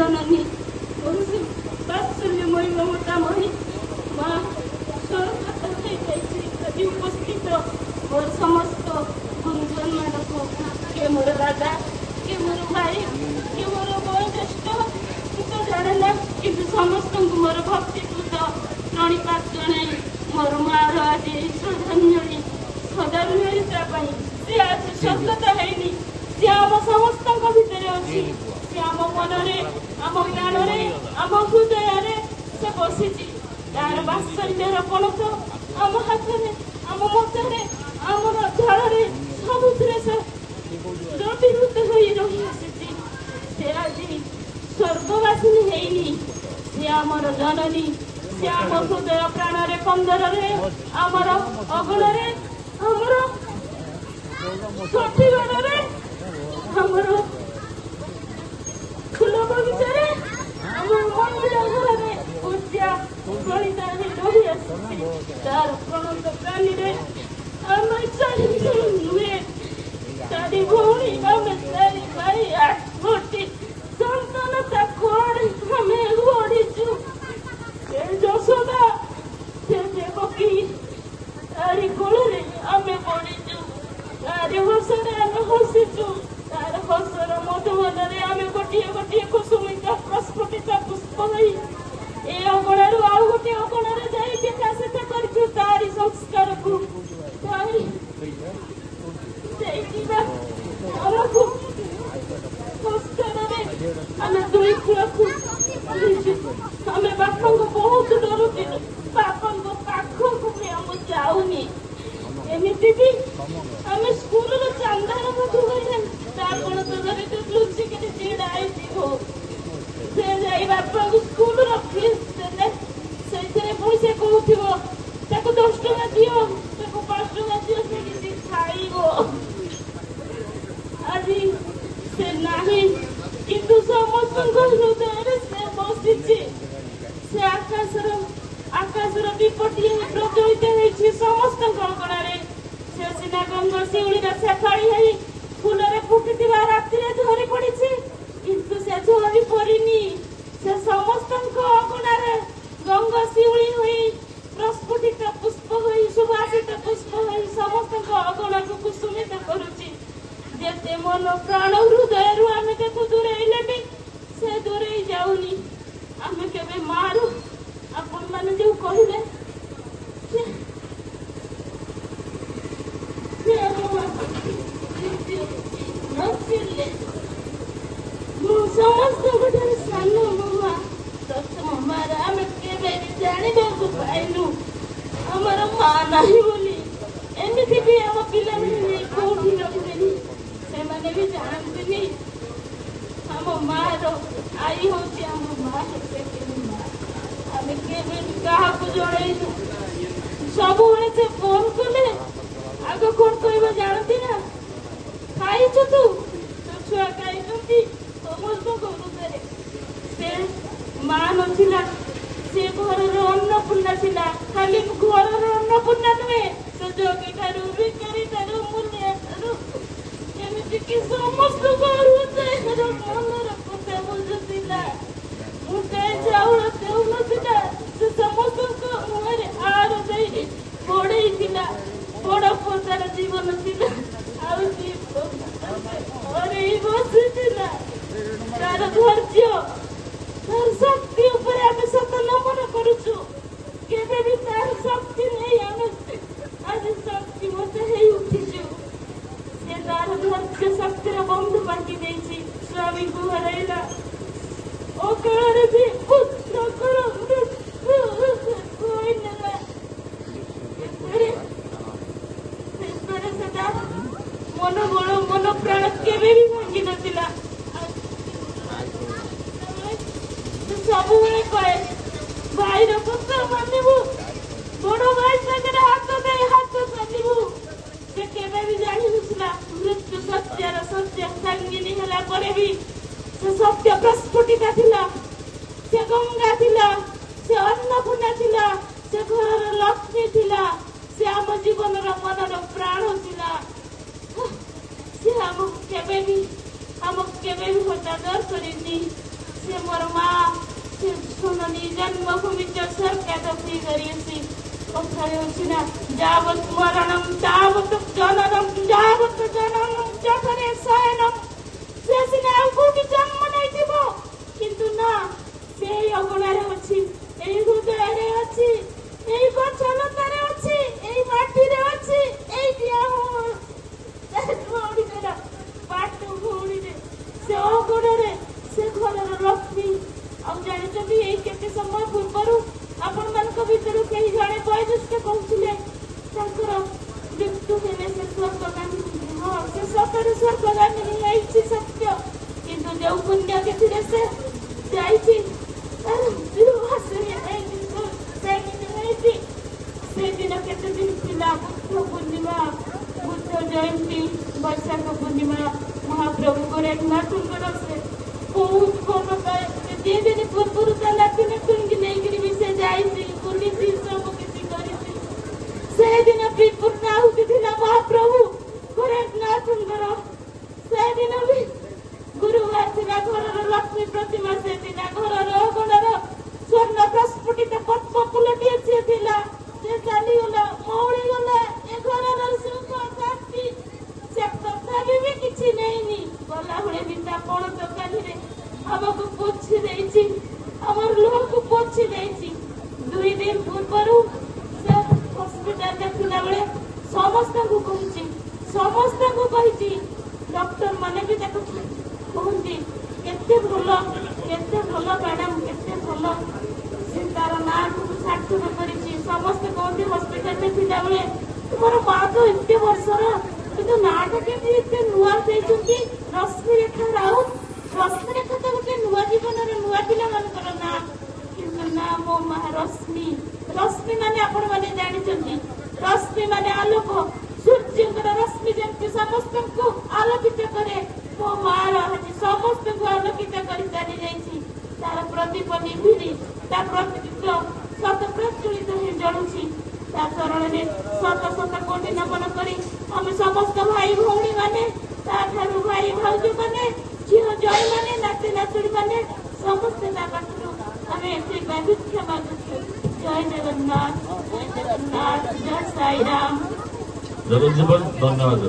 ଜନନୀ, ମୋର ସେ ବାତ୍ସଲ୍ୟମୟୀ ମମତାମୟୀ ମା ସ୍ୱର୍ଗତ ହେଇଯାଇଛି। ଆଜି ଉପସ୍ଥିତ ମୋର ସମସ୍ତ ଗୁରୁଜନମାନଙ୍କୁ, କିଏ ମୋର ଦାଦା, କିଏ ମୋର ଭାଇ, କିଏ ମୋର ବୟୋଜ୍ୟେଷ୍ଠ, ମୁଁ ତ ଜାଣେ ନା, କିନ୍ତୁ ସମସ୍ତଙ୍କୁ ମୋର ଭକ୍ତିପୂତ ପ୍ରଣିପାତ ଜଣାଇ ମୋର ମାର ଆଜି ଏଇ ଶ୍ରଦ୍ଧାଞ୍ଜଳି, ଶ୍ରଦ୍ଧାଞ୍ଜଳି ତା ପାଇଁ। ସେ ଆଜି ସ୍ୱର୍ଗତ ହେଇନି, ସେ ଆମ ସମସ୍ତଙ୍କ ଭିତରେ ଅଛି। ସେ ଆମ ମନରେ, ଆମ ପ୍ରାଣରେ, ଆମ ହୃଦୟରେ ସେ ବସିଛି। ତାର ବାତ୍ସଲ୍ୟର ପଣତ ଆମ ହାତରେ, ଆମ ମତରେ, ଆମର ଝାଳରେ, ସବୁଥିରେ ସେ ଦ୍ରବୀଭୂତ ହୋଇ ରହି ଆସିଛି। ସେ ଆଜି ସ୍ୱର୍ଗବାସିନୀ ହେଇନି, ସେ ଆମର ଜନନୀ। ସେ ଆମ ହୃଦୟ ପ୍ରାଣରେ, କନ୍ଦରରେ, ଆମର ଅଗଣରେ, ଆମର ଷଠିଗଣରେ, ଆମର ଫୁଲ ବଗିଚାରେ, ଆମ ମନ୍ଦିର ଘରରେ ପୂଜା ବଳିତା ହେଇ ରହି ଆସିଛି। ତାର ପ୍ରଣତ ପ୍ରାଣୀରେ ଆମେ ଚାରି ନୁହେଁ, ଚାରି ଭଉଣୀ, ଆମେ ଚାରି ଭାଇ, 8ଗୋଟି ସନ୍ତାନ ତାକୁ ଆମେ ଗଢ଼ିଛୁ। ସେ ଯଶୋଦା, ସେ ଦେବକୀ, ତାରି କୋଳରେ ଆମେ ବଢ଼ିଛୁ। ତାରି ହସରେ ଆମେ ହସିଛୁ। ତାର ହସର ମଧୁବନରେ ଆମେ ଗୋଟିଏ ଗୋଟିଏ କୁସୁମିତ ପ୍ରସ୍ଫୁଟିତ ପୁଷ୍ପ ହୋଇ ଏ ଅଗଣାରୁ ଆଉ ଗୋଟିଏ ଅଗଣାରେ ଯାଇ ବିକାଶିତ କରିଛୁ ତାରି ସଂସ୍କାରକୁ। ତାରି ଦେଇଥିବା ଆମକୁ ସଂସ୍କାରରେ ଆମେ ଦୁଇ କୂଳକୁ ଦେଇଛୁ। ଆମେ ବାପାଙ୍କୁ ବହୁତ ଡରୁଥିଲୁ, ବାପାଙ୍କ ପାଖକୁ ବି ଆମ ଯାଉନି। ଏମିତି ବି ଆମେ ସ୍କୁଲର ଚାନ୍ଦାର ମଧ୍ୟ ଗଲେ ତା ପଣତ ଧରିକି ଲୁଚିକିରି ଛିଡ଼ା ହେଇଯିବୁ। ସେ ଯାଇ ବାପାଙ୍କୁ ସ୍କୁଲର ଫିସ୍ ଦେଲେ ସେଇଥିରେ ପୁଣି ସେ କହୁଥିବ, ତାକୁ 10 ଟଙ୍କା ଦିଅ, ତାକୁ 5 ଟଙ୍କା ଦିଅ, ସେ କିଛି ଖାଇବ। ଆଜି ସେ ନାହିଁ, କିନ୍ତୁ ସମସ୍ତଙ୍କ ହୃଦୟରେ ସେ ବସିଛି। ସେ ଆକାଶର ଦୀପଟିଏ ପ୍ରଜ୍ୱଳିତ ହେଇଛି ସମସ୍ତଙ୍କ ଅଗଣାରେ। ସେ ସିନା ଗଙ୍ଗ ଶିଉଳିର ଶେଫାଳି ହେଇ ଫୁଲରେ ଫୁଟିଥିବା ରାତିରେ ଝରି ପଡିଛି, କିନ୍ତୁ ସେ ଝରି ପଡିନି। ସେ ସମସ୍ତଙ୍କ ଅଗଣାରେ ଗଙ୍ଗ ଶିଉଳି ହୋଇ ପ୍ରସ୍ଫୁଟିତ ପୁଷ୍ପ ହୋଇ, ସୁବାସିତ ପୁଷ୍ପ ହୋଇ ସମସ୍ତଙ୍କ ଅଗଣାକୁ କୁସୁମିତ କରୁଛି। ଯେତେ ମନ ପ୍ରାଣ ହୃଦୟରୁ ଆମେ ତାକୁ ଦୂରେଇଲେ ବି ସେ ଦୂରେଇ ଯାଉନି। ଆମେ କେବେ ମାରୁ, ଆପଣମାନେ ଯୋଉ କହିଲେ, ସେ ଆମ ନଥିଲେ। ମୁଁ ସମସ୍ତଙ୍କ ଠାରୁ ସାନ ମୋ ମା, ପ୍ରଥମ ମାର। ଆମେ କେବେ ବି ଜାଣିବାକୁ ପାଇନୁ ଆମର ମା ନାହିଁ ବୋଲି। ଏମିତି ବି ଆମ ପିଲାମାନେ କୋଉଠି ରହିବେନି, ସେମାନେ ବି ଜାଣନ୍ତିନି ଆମ ମାର ଆଈ ହଉଛି ଆମ ମା, ସେକେଣ୍ଡ ମା। ଆମେ କେବେ ବି କାହାକୁ ଜଣେଇନୁ। ସବୁବେଳେ ସେ ଫୋନ କଲେ ଆଗ କଣ କହିବ ଜାଣନ୍ତି ନା? ଖାଇଛୁ ତୁ, ତୋ ଛୁଆ ଖାଇଛନ୍ତି? ସମସ୍ତଙ୍କ ହୃଦୟରେ ସେ ମା ନଥିଲା, ସେ ଘରର ଅନ୍ନପୂର୍ଣ୍ଣା ଥିଲା। ଖାଲି ଘରର ଅନ୍ନପୂର୍ଣ୍ଣା ନୁହେଁ, ସେ ଯୋଗୀ ଠାରୁ, ଭିକାରୀ ଠାରୁ, ମୂଲିଆ ଠାରୁ, ଏମିତିକି ସମସ୍ତଙ୍କ ହୃଦୟର ମନର କଥା ବୁଝୁଥିଲା। ମୁଠେ ଚାଉଳ ଦେଉନଥିଲା, ସେ ସମସ୍ତଙ୍କ ମୁହଁରେ ଆହାର ଦେଇ ବଢେଇଥିଲା। ବଡ ପୁଅ ତାର ଜୀବନ ଥିଲା, ଆଉ ହରେଇ ବସିଥିଲା। ତାର ଧୈର୍ଯ୍ୟ, ତାର ଶକ୍ତି ଉପରେ ଆମେ ସତ ନମନ କରୁଛୁ। କେବେ ବି ତାର ଶକ୍ତି ନେଇ ଆମେ ଆଜି ଶକ୍ତିମତ ହେଇ ଉଠିଛୁ। ସେ ତାର ଧୈର୍ଯ୍ୟ ଶକ୍ତିର ବନ୍ଧୁ ବାଣ୍ଟି ଦେଇଛି। ସ୍ୱାମୀକୁ ହରାଇଲା, ଅକାଳରେ ବି ପୁତ୍ରଙ୍କର ମୃତ୍ୟୁ ହୋଇନେଲା। ଶେଷରେ ସେଟା ମନୋବଳ, ମନ ପ୍ରାଣ କେବେ ବି ଭାଙ୍ଗି ନଥିଲା। ସେ ସବୁବେଳେ କହେ, ଭାଇର କଥା ମାନିବୁ, ବଡ ଭାଇ ସାଙ୍ଗରେ ହାତ ଦେଇ ହାତ ଚାଲିବୁ। ସେ କେବେ ବି ଜାଣିନଥିଲା ମୃତ୍ୟୁ ସତ୍ୟର ସତ୍ୟ ସାଙ୍ଗିନୀ ହେଲା ପରେ ବି ସେ ସତ୍ୟ ପ୍ରସ୍ଫୁଟିତ ଥିଲା। ସେ ଗଙ୍ଗା ଥିଲା, ସେ ଅନ୍ନପୂର୍ଣ୍ଣା ଥିଲା, ସେ ଘରର ଲକ୍ଷ୍ମୀ ଥିଲା, ସେ ଆମ ଜୀବନର ମନର ପ୍ରାଣ ଥିଲା। ସେ ଆମକୁ କେବେ ବି, ଆମକୁ କେବେ ବି ହତାଦର କରିନି। ସେ ମୋର ଜନ୍ମଭୂମି ଚ ସ୍ୱର୍ଗାଦପି ଗରୀୟସୀ। କଥାରେ ଅଛି ନା, ଯାବତ୍ ମରଣಂ ତାବତ୍ ଜନନಂ ଯାବତ୍ ଜନନଂ ଜଠରେ ଶୟନಂ। ସେ ସିନା ଆଉ କୋଉଠି ଜନ୍ମ ନେଇଥିବ, କିନ୍ତୁ ନା, ସେଇ ଅଗଣାରେ ଅଛି, ଏଇ ହୃଦୟରେ ଅଛି, ଏଇ ଗଛ ଲତାରେ ଅଛି, ଏଇ ମାଟିରେ ଅଛି, ଏଇଠି ଆମ ଭଉଣୀର ପାଟ ଭଉଣୀରେ, ସେ ଅଗଣାରେ, ସେ ଘରର ଲକ୍ଷ୍ମୀ। ଆଉ ଜାଣିଛନ୍ତି, ଏଇ କେତେ ସମୟ ପୂର୍ବରୁ ଆପଣମାନଙ୍କ ଭିତରୁ କେହି ଜଣେ ବୟୋଜ୍ୟେଷ୍ଠ କହୁଥିଲେ ତାଙ୍କର ମୃତ୍ୟୁ ହେଲେ ସେ ସ୍ୱର୍ଗଗାମିନୀ। ହଁ, ସେ ସତରେ ସ୍ୱର୍ଗଗାମିନୀ ହେଇଛି ସତ୍ୟ, କିନ୍ତୁ ଯୋଉ ପୁଣ୍ୟ ତିଥିରେ ସେ ଯାଇଛି, ତାର ହେଇଛି ସେଦିନ କେତେ ଦିନ ଥିଲା? ବୁଦ୍ଧ ପୂର୍ଣ୍ଣିମା, ବୁଦ୍ଧ ଜୟନ୍ତୀ, ବୈଶାଖ ପୂର୍ଣ୍ଣିମା। ମହାପ୍ରଭୁ ଗୋରେଖନାଥଙ୍କର ସେ ବହୁତ ଭଲ ପାଏ। 2 ଦିନ ପୂର୍ବରୁ ତା ନାତି ନାତୁଣୀକି ନେଇକିରି ବି ସେ ଯାଇଛି, ବୁଲିଛି, ସବୁ କିଛି କରିଛି। ସେଦିନ ବି ପୂର୍ଣ୍ଣାହୁତି ଥିଲା ମହାପ୍ରଭୁ ଗୋରେଖନାଥଙ୍କର। ସେଦିନ ବି ଗୁରୁବାର ଥିଲା। ଘରର ଲକ୍ଷ୍ମୀ ପ୍ରତିମା ସେ ଥିଲା, ଘରର ଅଗଣାର ସ୍ୱର୍ଣ୍ଣ ପ୍ରସ୍ଫୁଟିତ ପଦ୍ମ ଫୁଲଟିଏ ସିଏ ଥିଲା। ସେ ଚାଲିଗଲା, ମଉଳିଗଲା ଏ ଘରର ସୁଖ ଶାନ୍ତି। ସେ ତଥାପି ବି କିଛି ନେଇନି। ଗଲାବେଳେ ବି ତା ପଣତ କାନିରେ ଆମକୁ ପୋଛି ଦେଇଛି, ଆମର ଲୁହକୁ ପୋଛି ଦେଇଛି। 2 ଦିନ ପୂର୍ବରୁ ସେ ହସ୍ପିଟାଲରେ ଥିଲାବେଳେ ସମସ୍ତଙ୍କୁ କହିଛି, ସମସ୍ତଙ୍କୁ କହିଛି। ଡକ୍ଟର ମାନେ ବି ତାକୁ କୁହନ୍ତି, କେତେ ଭଲ, କେତେ ଭଲ ମ୍ୟାଡାମ, କେତେ ଭଲ। ସେ ତାର ନାଁକୁ ସାର୍ଥକ କରିଛି। ସମସ୍ତେ କହନ୍ତି ହସ୍ପିଟାଲରେ ଥିଲାବେଳେ, ତୁମର ମା ତ ଏତେ ବର୍ଷର, କିନ୍ତୁ ନାଁଟା କେମିତି ଏତେ ନୂଆ ଦେଇଛନ୍ତି, ରଶ୍ମିରେଖା ରାଉତ? ରଶ୍ମିରେଖା ତ ଗୋଟେ ନୂଆ ଜୀବନର, ନୂଆ ପିଲାମାନଙ୍କର ନାଁ। କିନ୍ତୁ ନା, ମୋ ମା ରଶ୍ମି। ରଶ୍ମି ମାନେ ଆପଣ ମାନେ ଜାଣିଛନ୍ତି, ରଶ୍ମି ମାନେ ଆଲୋକ। ସୂର୍ଯ୍ୟଙ୍କର ରଶ୍ମି ଯେମିତି ସମସ୍ତଙ୍କୁ ଆଲୋକିତ କରେ, ମୋ ମାର ଆଜି ସମସ୍ତଙ୍କୁ ଆଲୋକିତ କରି ଚାଲି ଯାଇଛି। ତାର ପ୍ରଦୀପ ନିଭିନି, ତା ପ୍ରଦୀପ ଶତ ପ୍ରଜ୍ୱଳିତ ହେଇ ଜଳୁଛି। ତା ଚରଣରେ ଶତ ଶତ କୋଟି ନମନ କରି ଆମେ ସମସ୍ତ ଭାଇ ଭଉଣୀ ମାନେ, ତାଠାରୁ ଭାଇ ଭାଉଜ ମାନେ, ଝିଅ ଜୟ ମାନେ, ନାତି ନାତୁଣୀ ମାନେ ସମସ୍ତେ ତା ପାଖରୁ ଆମେ କୃପା ଭିକ୍ଷା ମାଗୁଛୁ। ଜୟ ଜଗନ୍ନାଥ, ଜୟ ଜଗନ୍ନାଥ, ଜୟ ସାଇରାମ। ଜଗଜ୍ଜୀବନ, ଧନ୍ୟବାଦ।